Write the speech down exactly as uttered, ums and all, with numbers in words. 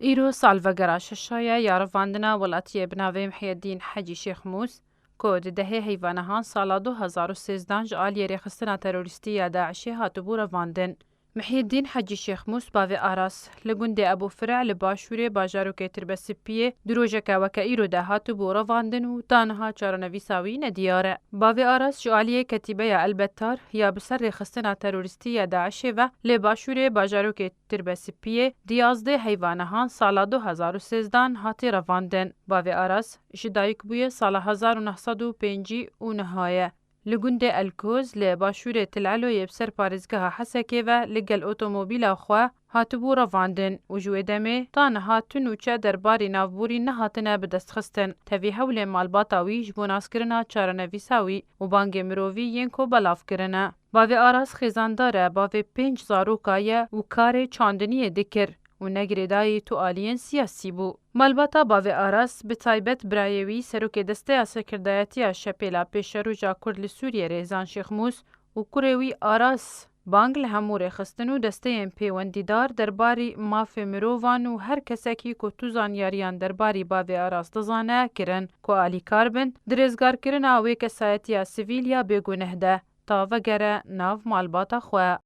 Îro salvegera şeşa ye ya revandina welatiyê bi navê Mihyeddîn Hecî Şêxmûs, ku di dehê heyva nehan sala du hezar û sêzdehan ji aliyê rêxistina terorîstî ya DAIŞê hatibû revandin. Mihyeddîn Hecî Şêxmûs, bavê Aras, li gundê Ebû Fire li başûrê bajarokê Tirbesipiyê du rojeke weke îro de hatibû revandin û ta niha çarenivîsa wî nediyar e. Bavê Aras ji aliyê ketîbeya El Bettar ya bi ser rêxistina terorîstî ya DAIŞê ve li başûrê bajarokê Tirbesipiyê di yazdeh heyva nehan sala du hezar û sêzdehan hatî revandin. Bavê Aras ji dayik bûye sala hezar û neh sed û pêncî û neh ye. Li gundê Elkoz li başûrê Til Eloyê bi ser parêzgeha Hesekê ve li gel otomobîla xwe hatibû revandin û ji wê demê ta niha tu nûçe derbarî navborî nehatine bidestxistin. Tevî hewlên malbata wî ji bo naskirina çarenivîsa wî û bangê mirovî yên ku belav kirine. Bavê Aras xêzandar e, bavê pênc zaroka ye û karê çandiniyê dikir û ne girêdayî tu aliyên siyasî bû. Malbata bavê Aras, bi taybet birayê wî, serokê Desteya Sekirdayetiya Şepêla Pêşeroja Kurd li Sûriyê Rêzan Şêxmûs û kurê wî Aras, bang li hemû rêxistin û desteyên pêwendîdar derbarî mafê mirovan û her kesekî ku tu zanyariyan derbarî bavê Aras dizane, kirin ku alîkar bin di rêzgarkirina wê kesayetiya sivîl ya bêguneh de ta vegere nav malbata xwe.